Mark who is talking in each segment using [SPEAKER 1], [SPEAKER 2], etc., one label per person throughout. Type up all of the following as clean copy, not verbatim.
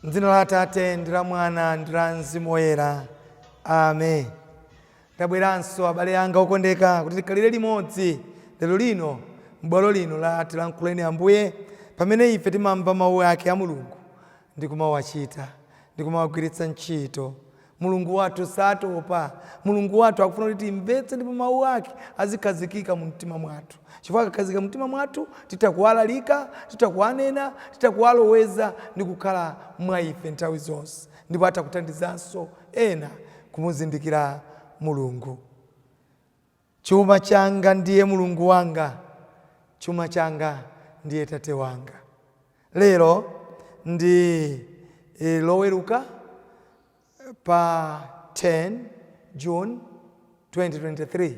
[SPEAKER 1] M'dzina la Atate ndi la Mwana ndi la Mzimu Woyera. Amen. Tabweranso abale anga okondeka kuti tikhalire limodzi lero lino m'bwalo lino la Tilankhuleni Ambuye pamene ife timamva mawu ake a Mulungu ndi kumawachita ndi kumawagwiritsa ntchito. Mulungu wathu satopa. Mulungu wathu akufuna kuti timvetse ndipo mawu ake azikhazikika mu mtima mwathu. Chifukwa akakhazikika mu mtima mwathu, titha kuwalalika, titha kuwanena, titha kuwaloweza ndi kukhala mwa ife nthawi zonse. Ndipo atha kuthandizanso ena kumuzindikira Mulungu. Chuma changa ndiye Mulungu wanga, chuma changa ndiye Tate wanga. Lero ndi Loweruka pa 10 June 2023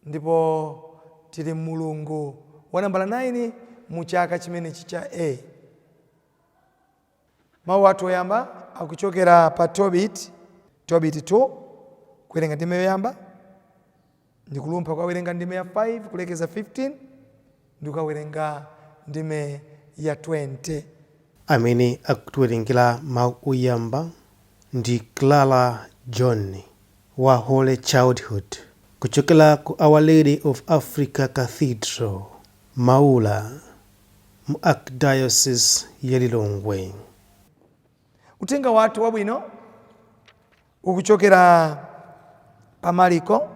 [SPEAKER 1] ndipo tili mulungu wa nambala 9 mu chaka chimenechi cha A. Mawu athu oyamba akuchokera pa Tobit, Tobit 2, kuwerenga ndime yoyamba ndikulumpha kukawerenga ndime ya 5 kulekeza 15 ndikukawerenga ndime ya 20.
[SPEAKER 2] Amene akutiwerengera mawu oyamba ndi Clara John wa Holy Childhood kuchokera ku Our Lady of Africa Cathedral, Maula, mu Archdiocese ya Lilongwe.
[SPEAKER 1] Uthenga wathu wabwino ukuchokera pa Mariko,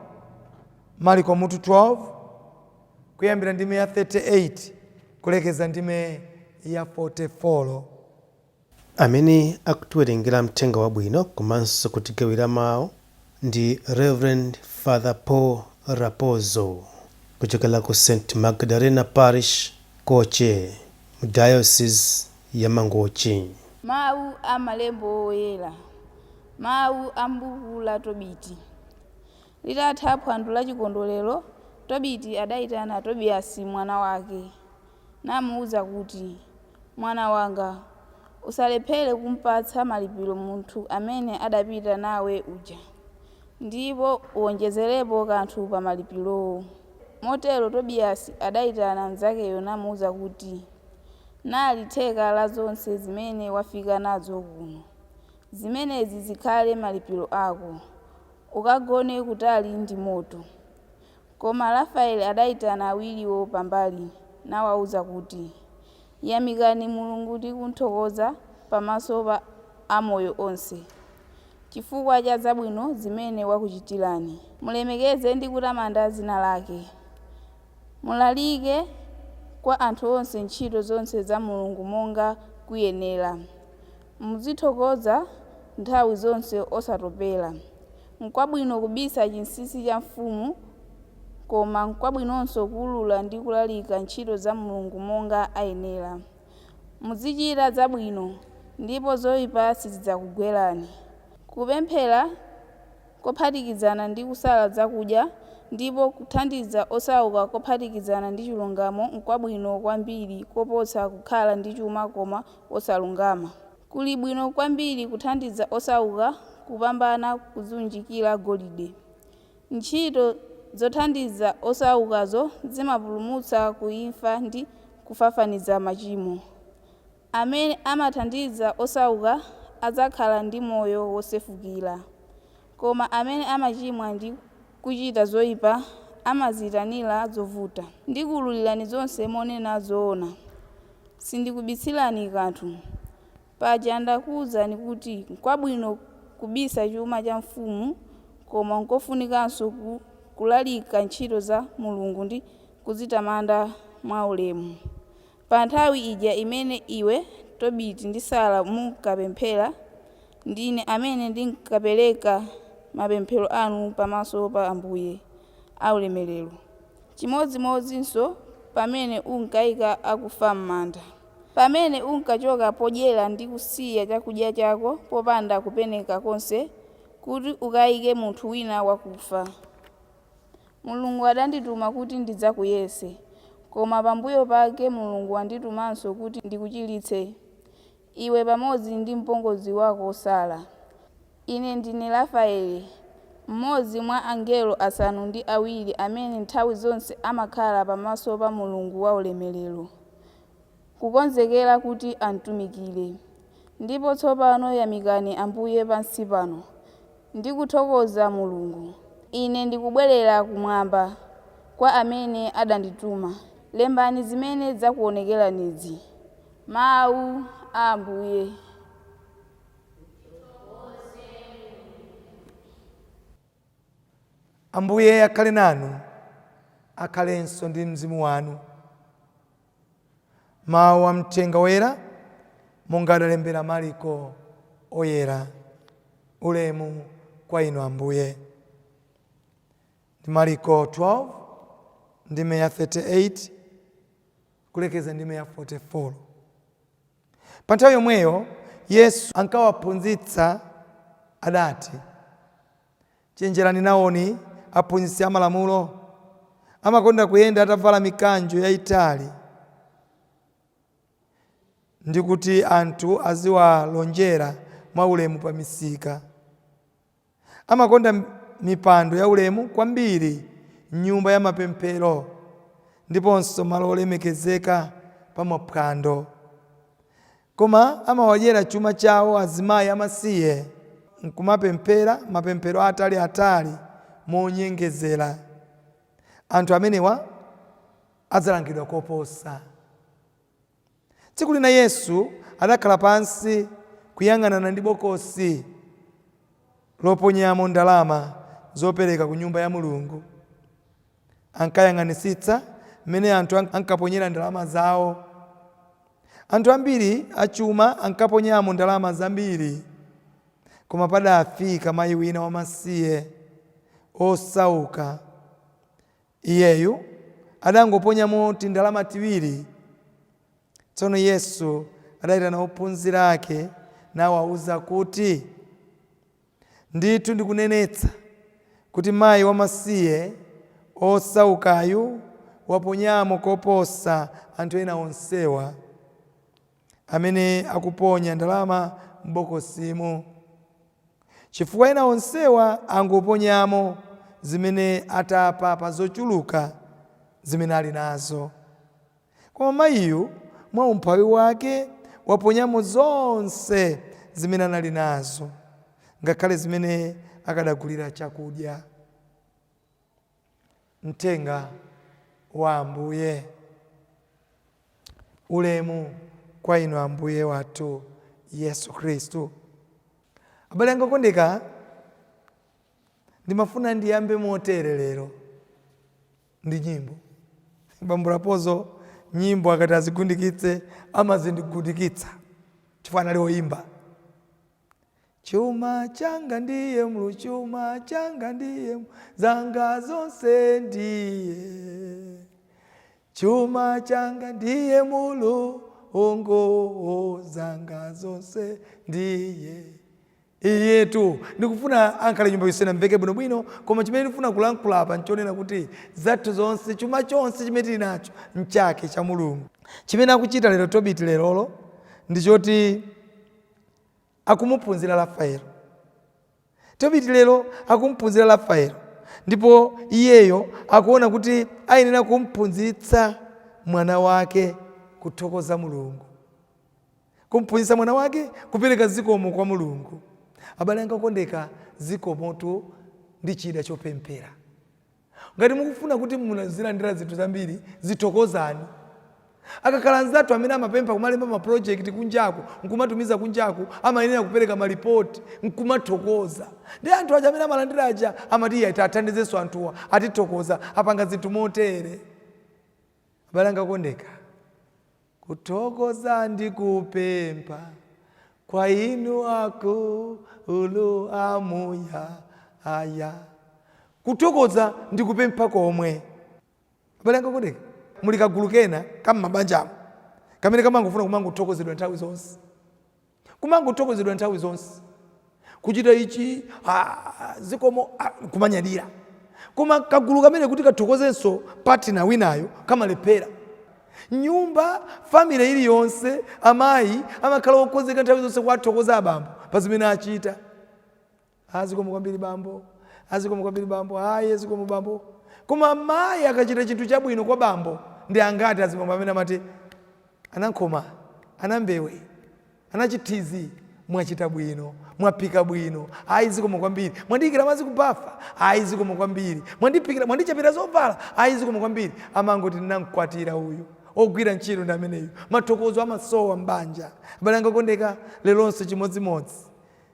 [SPEAKER 1] Mariko mutu 12 kuyambira ndime ya 38 kulekeza ndime ya 44.
[SPEAKER 2] Amene akutiwerengera mthenga wabwino komanso kutigawira mawu ndi Rev Father Paul Rapozo kuchokera ku St Magdalena Parish, Koche, mu Diocese ya Mangochi.
[SPEAKER 3] Mawu a Malembo Oyera Mawu a m'buku la Tobiti. Litatha phwando lachikondwerero, Tobiti adaitana Tobiyasi mwana wake, namuuza kuti, Mwana wanga, usalephere kumpatsa malipiro munthu amene adapita nawe uja, ndipo uwonjezerepo kanthu pa malipirowo. Motero Tobiyasi adaitana mnzakeyo namuuza kuti, Nali theka la zonse zimene wafika nazo kuno. Zimenezi zikhale malipiro ako. Ukagone kutali ndi moto. Koma Rafaele adaitana awiriwo pambali, nawauza kuti, Yamikani Mulungu ndi kumthokoza pamaso pa amoyo onse, chifukwa cha zabwino zimene wakuchitirani. Mulemekeze ndi kutamanda dzina lake. Mulalike kwa anthu onse ntchito zonse za Mulungu monga kuyenera. Muzithokoza nthawi zonse osatopera. Nkwabwino kubisa chinsinsi cha mfumu, koma nkwabwinonso kuulula ndi kulalika ntchito za Mulungu monga ayenera. Muzichita zabwino, ndipo zoipa sizidzakugwerani. Kupemphera kophatikizana ndi kusala zakudya, ndipo kuthandiza osauka kophatikizana ndi chilungamo nkwabwino kwambiri koposa kukhala ndi chuma koma osalungama. Kuli bwino kwambiri kuthandiza osauka kupambana kudziunjikira golide. Ntchito zothandiza osaukazo zimapulumutsa ku imfa ndi kufafaniza machimo. Amene amathandiza osauka adzakhala ndi moyo wosefukira. Koma amene amachimwa ndi kuchita zoipa amadziitanira zovuta. Ndikuululirani zonse monena zoona. Sindikubisirani kanthu. Paja ndakuuzani kuti nkwabwino kubisa chuma cha mfumu, koma nkofunikanso kulalika ntchito za Mulungu ndi kuzitamanda mwaulemu. Pa nthawi ija imene iwe Tobiti ndi Sara munkapemphera, ndine amene ndinkapereka mapemphero anu pamaso pa Ambuye aulemerero. Chimodzimodzinso pamene unkaika akufa m'manda. Pamene unkachoka podyera ndi kusiya chakudya chako popanda kupeneka konse, kuti ukaike munthu wina wakufa. Mulungu adandituma kuti ndidzakuyese, koma pambuyo pake Mulungu wanditumanso kuti ndikuchiritse, iwe pamodzi ndi mpongozi wako Sara. Ine ndine Rafaele, mmodzi mwa angelo asanu ndi awiri amene nthawi zonse amakhala pamaso pa Mulungu waulemerero, kukonzekera kuti amtumikire. Ndipo tsopano yamikani Ambuye pansi pano, ndi kuthokoza Mulungu. Ine ndikubwerera kumwamba kwa amene adandituma. Lembani zimene zakuonekeranizi. Mawu a Ambuye.
[SPEAKER 1] Ambuye akhale nanu, akhalenso ndi mzimu wanu. Mawu a mthenga woyera monga adalembera Mariko oyera. Ulemu kwa inu Ambuye. Ndi Mariko 12 ndime ya 38 kulekeza ndime ya 44. Pa nthawi yomweyo Yesu ankawaphunzitsa adati, Chenjerani nawoni aphunzitsi a malamulo, amakonda kuyenda atavala mikanjo yaitali, ndi kuti anthu aziwalonjera mwaulemu pa misika. Amakonda mipando yaulemu kwambiri m'nyumba ya mapemphero, ndiponso malo olemekezeka pa maphwando. Koma amawadyera chuma chawo azimayi amasiye, nkumapemphera mapemphero aataliatali monyengezera. Anthu amenewa adzalangidwa koposa. Tsiku lina Yesu adakhala pansi kuyang'anana ndi bokosi loponyamo ndalama zopereka ku Nyumba ya Mulungu. Ankayang'anitsitsa m'mene anthu ankaponyera ndalama zao. Anthu ambiri achuma ankaponyamo ndalama zambiri. Koma padafika mai wina wamasiye, osauka. Iyeyu adangoponyamo tindalama tiwiri. Tsono Yesu adaitana ophunzira ake nawauza kuti, Ndithu ndikunenetsa kuti mai wamasiye osaukayu waponyamo koposa anthu ena onsewa amene akuponya ndalama m'bokosimu. Chifukwa ena onsewa angoponyamo zimene atapa pa zochuluka zimene ali nazo. Koma mayiyu mwa umphawi wake waponyamo zonse zimene anali nazo, ngakhale zimene akadagulira chakudya. Mthenga wa Ambuye. Ulemu kwa inu Ambuye wathu Yesu Khristu. Abale anga okondeka, ndimafuna ndiyambe motere lero ndi nyimbo. Bambo Rapozo nyimbo akati azigundikitse amazindigundikitsa chifukwa anali oyimba. Chuma changa ndiye mlu, chuma changa ndiye mlu, zanga zonse ndiye. Chuma changa ndiye Mulungu, zanga zonse ndiye. Iyetu ndikufuna ankhale nyimbo isanamveke bwinobwino, koma chimene ndikufuna kulankhula apa nchonena kuti zathu zonse, chuma chonse chimene tili nacho nchake cha Mulungu. Chimene akuchita lero Tobiti lerolo ndi choti akumuphunzira Rafaelo. Tobiti lero akumuphunzira Rafaelo ndipo iyeyo akuona kuti ayenera kumphunzitsa mwana wake kuthokoza Mulungu. Kumphunzitsa mwana wake kupereka zikomo kwa Mulungu. Abale anga okondeka, zikomotu ndi chida chopemphera. Ngati mukufuna kuti muzilandira zinthu zambiri, zithokozani. Akakhala anzathu amene amapempha kumalemba ma project kunjaku nkumatumiza kunjaku amayenera kupereka ma report nkumathokoza. Ndiye anthu aja amene amalandira aja amati iyayi tiathandizenso anthuwa atithokoza apanga zinthu motere. Abale anga okondeka, Kuthokoza ndi kupempha kwa inu akulu amuyaya. Kuthokoza ndi kupempha komwe. Abale anga okondeka, muli kagulu kena ka m'mabanjamo kamene kamangofuna kumangothokozedwa nthawi zonse. Kumangothokozedwa nthawi zonse. Kuchita ichi, ah, zikomo, ah, kumanyadira. Koma kagulu kamene kuti kathokozenso partner winayo kamalephera. Nyumba, family iliyonse, amayi amakhala okonzeka nthawi zonse kuwathokoza abambo pa zimene achita. Ah, zikomo kwambiri bambo, ah, zikomo kwambiri bambo, ayi zikomo bambo. Koma mayi akachita chinthu chabwino kwa bambo ndi angati azibambo amene amati anankhoma, anambewe. Anachithizi, mwachita bwino, mwaphika bwino, ayi zikomo kwambiri. Mwandiyikira madzi kubafa, ayi zikomo kwambiri. Mwandiphikira, mwandichapira zovala, ayi zikomo kwambiri. Amangoti ndinamkwatira uyu, ogwira ntchito ndi ameneyu. Mathokozo amasowa m'banja. Abale anga okondeka, leronso chimodzimodzi.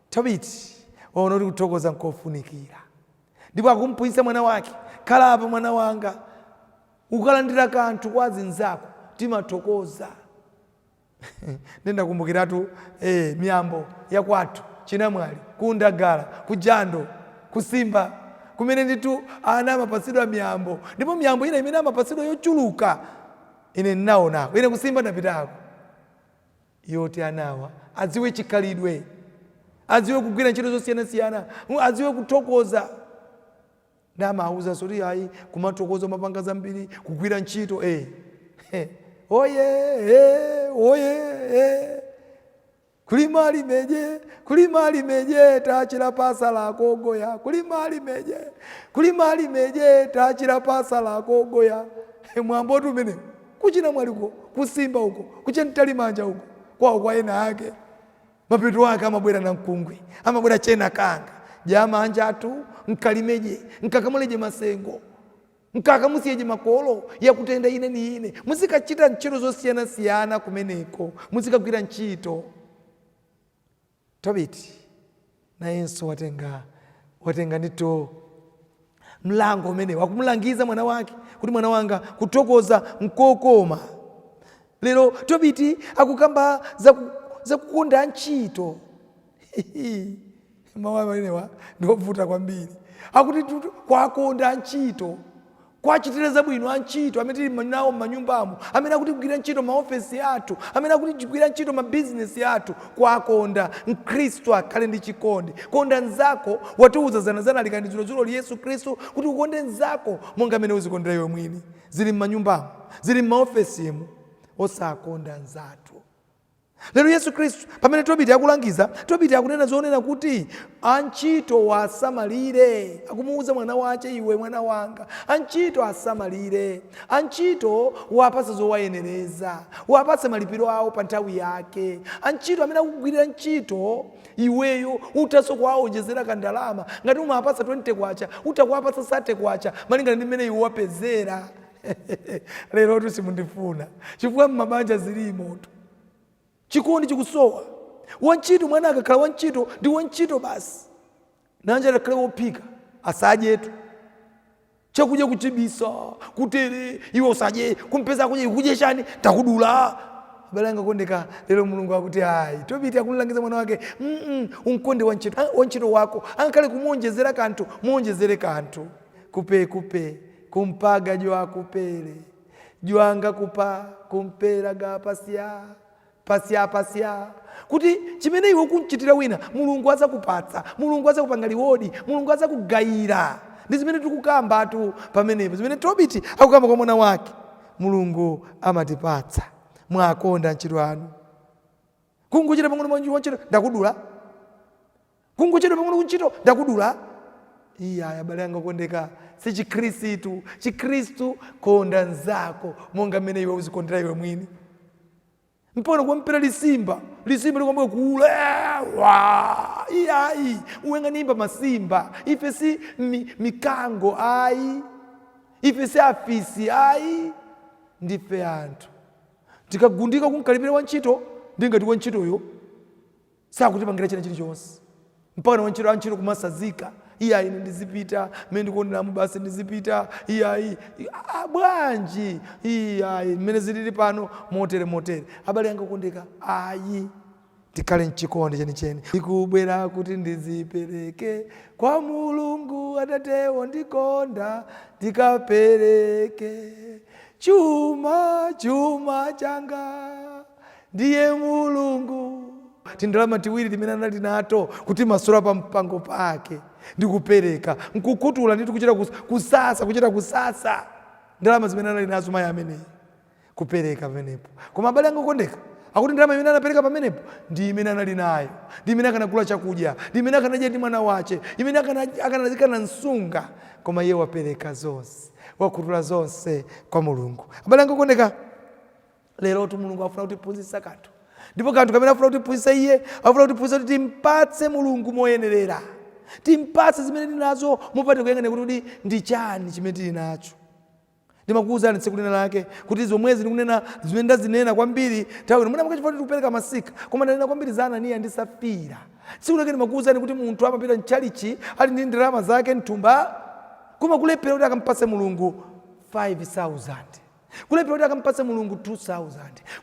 [SPEAKER 1] Tobiti waona kuti kuthokoza nkofunikira, ndipo akumphunzitsa mwana wake, khala apa mwana wanga, ukalandira kanthu kwa azinzako timathokoza. Ndindakumbukiratu miyambo ya kwathu chinamwali, kundagala, kujando, kusimba, kumene ndithu ana amapatsidwa miyambo, ndipo miyambo ina imene amapatsidwa yochuluka ine ndinaonako, ine kusimba ndapitako, yoti anawa adziwe chikhalidwe, adziwe kugwira ntchito zosiyanasiyana, adziwe kuthokoza. Ndamauza soti ayi, kumathokoza mapanga zambiri, kugwira ntchito oye oye kulima limeje, kulima limeje, tachira pasa lakogoya, kulima limeje, kulima limeje, tachira pasa lakogoya. Mwambo tu umene kuchina mwaliko, kusimba uko, kuchentalimanja uko, kwawo kwa ena ake. Mapeto ake amabwera na mkungwi, amabwera chena kanga jama anjatu, nkalimeje, nkakamuleje masengo, nkakamusiyeje makolo yakutenda ine ni ine. Muzikachita ntchito zosiyanasiyana kumeneko, muzikagwira ntchito. Tobiti nayenso watenga ndito mlango umene wakumulangiza mwana wake kuti mwana wanga, kuthokoza nkokoma. Lero Tobiti akukamba zakukonda ntchito. Mawu amenewa ndiovuta kwambiri. Akuti kwakonda ntchito, kwachitira zabwino antchito amene tili nawo m'manyumbamo, amene akutigwira ntchito maofesi athu, amene akutigwira ntchito mabizinesi athu, kwakonda. Mkhristu akhale ndi chikondi. Konda nzako, watiuza zanazana likandi dzulo Yesu Khristu kuti ukonde nzako monga amene uzikondera iwe mwini. Zili m'manyumbamo, zili m'maofesimu, osakonda nzathu. Lero Yesu Khristu, pamene Tobiti akulangiza, Tobiti akunena zonena kuti antchito wasamalire. Akumuwuza mwana wace, iwe mwana wanga, antchito asamalire, antchito wapatse zowayenereza, wapatse malipiro awo pa nthawi yake. Antchito amene akugwirira ntchito iweyo uthanso kuwaonjezera kandalama. Ngati umapatsa 20 kwacha, utakuwapatsa 30 kwacha malingana ndi mmene iwe wapezera. Lero simundifuna chifukwa mmabanja zilimotu, chikondi chikusowa. Wantchito, mwana akakhala wantchito ndi wantchito basi, nanja atakhale wophika asadyetu chakudya, kuchibisa kutere, iwe usadye, kumpeza kudya, kudye chani, takudula. Abale anga okondeka, lero Mulungu akuti ayi. Tobiti akumulangiza mwana wake, unkonde wantchito wako, angakhale kumuonjezera kanthu, muonjezere kanthu. Kupe kupe kumpaga jwa kupere jwanga kupa kumpera ga pasya pasya pasya, kuti chimene iwe ukunchitira wina Mulungu azakupatsa, Mulungu azakupanga liwodi, Mulungu azakugayira. Ndi zimene tikukambatu pamenepo, zimene Tobiti akukamba kwa mwana wake. Mulungu amatipatsa. Mwakonda ntchito anu, kungochita pang'ono wantchito ndakudula, kungochita pang'ono kuntchito ndakudula. Iya, abale anga okondeka, si chikhristu. Chikhristu, konda nzako monga mmene iwe uzikondera iwe mwini. Mpaka kumpera lisimba, lisimba likwamba kuula wa iyayi, uwenganimba masimba. Ife si mikango ayi, ife si afisi ayi, ndife anthu. Tikagundika kunkalipira wantchito, ndingati wantchitoyo sakutipangira china chilichonse, mpaka wantchito antchito kumasazika, iyayi ine ndizipita mmene ndikuoneramu basi, ndizipita iyayi. Bwanji iyayi, mmene zilili pano motere motere. Abale anga okondeka, ayi, tikhale mchikondi chenicheni. Ndikubwera kuti ndizipereke kwa Mulungu Atatewo ndikonda, ndikapereke chuma, chuma changa ndiye Mulungu. Tindalama tiwiri timene anali nato kuti masula pa mpango pake ndikupereka, nkukutula ndithu, kuchita kusasa, kuchita kusasa ndalama zimene anali nazo mayi ameneyi kupereka pamenepo. Koma abale anga okondeka, akuti ndalama imene anapereka pamenepo ndi imene anali nayo, ndi imene akanagula chakudya, ndi imene akanadya ndi mwana wace, imene akanamsunga, koma iye wapereka zonse, wakutula zonse kwa Mulungu. Abale anga okondeka, lero tu Mulungu afuna kutiphunzitsa kanthu. Ndipo kanthu kamene afuna kutiphunzitsa iye, afuna kutiphunzitsa kuti timpatse Mulungu moyenerera, timpatse zimene tili nazo mopanda kuyang'ana kuti ndi chani chimene tili nacho. Ndimakuwuzani tsiku lina lake kuti zomwezi ndikunena zimene ndazinena kwambiri nthawi ino, mwina chifukwa tikupereka masika, koma ndanena kwambiri za Ananiya ndi Safira. Tsiku lake ndimakuwuzani kuti munthu amapita mtchalichi ali ndi ndalama zake mthumba, koma kulephera kuti akampatse Mulungu 5,000, kulephera kuti akampatse Mulungu 2,000,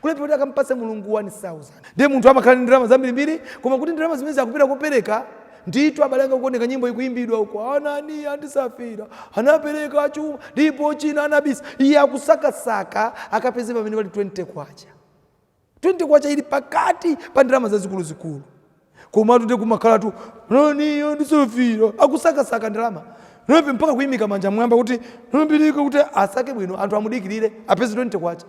[SPEAKER 1] kulephera kuti akampatse Mulungu 1,000. Ndiye munthu amakhala ndi ndalama zambirimbiri, koma kuti ndalama zimene akupita kupereka ndithu, abale anga kuoneka nyimbo ikuimbidwa uko, Ananiya ndi Safira anapereka chuma ndipo china anabisa. Iye akusakasaka akapeze pamene pali 20 kwacha. 20 kwacha ili pakati pa ndalama zazikuluzikulu, komatu ndi kumakhalatu Ananiya ndi Safira akusakasaka ndalama nape mpaka kuyimika manja mwamba kuti napereka kuti asake bwino, anthu amudikirire apeze 20 kwacha.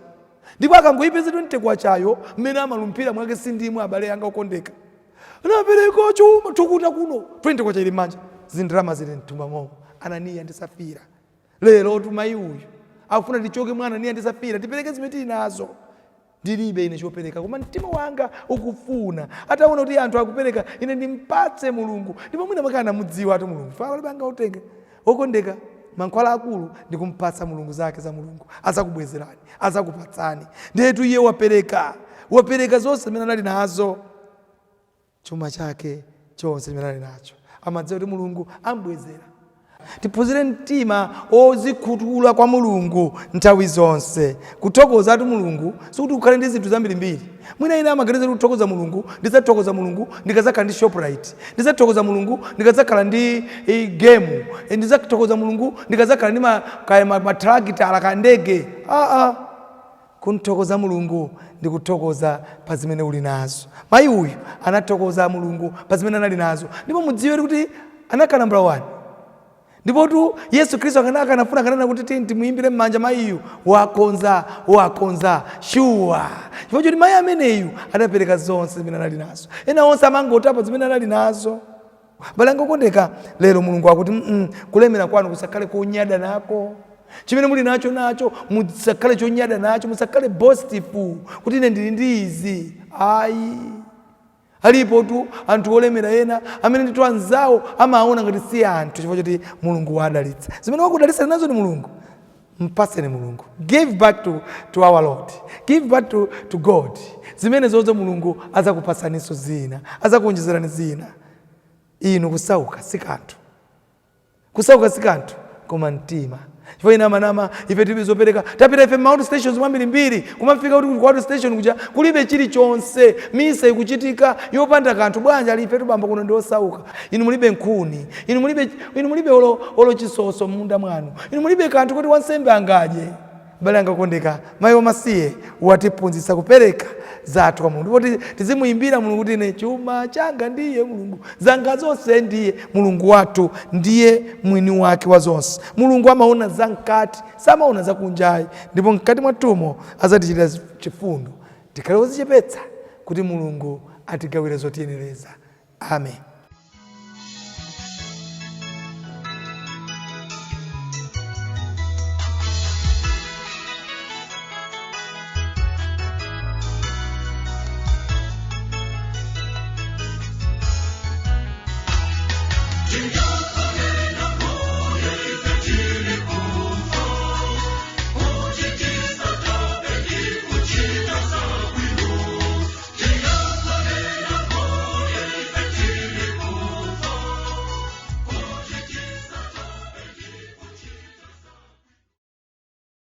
[SPEAKER 1] Ndipo akangoyipeza 20 kwachayo, mmene amalumphira mwake sindimwe. Abale anga okondeka, anapereka chuma tukuta kuno, 20 kwacha ili manja, zindalama zili mthumba momwe. Ananiya ndi Safira. Lero tumayi uyu akufuna tichoke mwa Ananiya ndi Safira, tipereke zimene tili nazo. Ndilibe ine chopereka, koma mtima wanga ukufuna ataona kuti anthu akupereka, ine ndimpatse Mulungu. Ndipo mwina mwake anamudziwa ati Mulungu palibe angautenge. Okondeka, mankhwala akulu ndikumpatsa Mulungu zake za Mulungu, azakubwezerani, azakupatsani. Ndiyetu iye wapereka, wapereka zonse zimene anali nazo, chuma chake chonse chimene anali nacho. Amadziwa kuti Mulungu ambwezera. Tiphunzire mtima ozikhutula kwa Mulungu nthawi zonse. Kuthokozatu Mulungu sikuti ukhale ndi zinthu zambirimbiri. Mwina ine amaganiza kuti kuthokoza Mulungu, ndidzathokoza Mulungu ndikadzakhala ndi Shoprite, ndidzathokoza Mulungu ndikadzakhala ndi Game, ndidzathokoza Mulungu ndikadzakhala ndi matrakitala ka ndege. Aa, kunthokoza Mulungu ndi kuthokoza pa zimene uli nazo. Mayi uyu anathokoza Mulungu pa zimene anali nazo, ndipo mudziwe kuti anakhala nambala 1. Ndipotu Yesu Khristu akanafuna akanena kuti timuyimbire m'manja mayiyu, wakonza, wakonza shuwa, chifukwa choti mayi ameneyu adapereka zonse zimene anali nazo. Ena onse amangotapa zimene anali nazo. Abale anga okondeka, lero Mulungu akuti kulemera kwanu kusakhale konyada nako. Chimene muli nacho nacho musakhale chonyada nacho, musakhale boastful kuti ine ndili ndi izi. Ayi, alipo tu anthu olemera ena amene ndithu anzawo amaona ngati si anthu, chifukwa choti Mulungu wadalitsa. Zimene wakudalitsa nazo ni Mulungu, mpatseni Mulungu. Give back to our Lord, give back to God. Zimene zozo Mulungu azakupatsaninso zina, azakuonjezerani zina. Inu kusauka si kanthu, kusauka si kanthu, koma mtima. Chifukwa ina amanama, ife tilibe zopereka, tapita ife ma stations mwambirimbiri, kumafika kuti ku out station kuja kulibe chilichonse, misa ikuchitika yopanda kanthu. Bwanji? Ali ife tubamba kuno ndi osauka. Inu mulibe nkhuni, inu mulibe olo chisoso m'munda mwanu, inu mulibe kanthu kuti wansembe angadye. Abale anga okondeka, mayi wamasiye watiphunzitsa kupereka zathu kwa Mulungu, ndipo tizimuyimbira Mulungu kuti ine chuma changa ndiye Mulungu, zanga zonse ndiye Mulungu. Wathu ndiye mwini wake wa zonse. Mulungu amaona za mkati, samaona zakunjayi, ndipo mkati mwathumo azatichitira chifundo. Tikhale ozichepetsa kuti Mulungu atigawire zotiyenereza. Amen.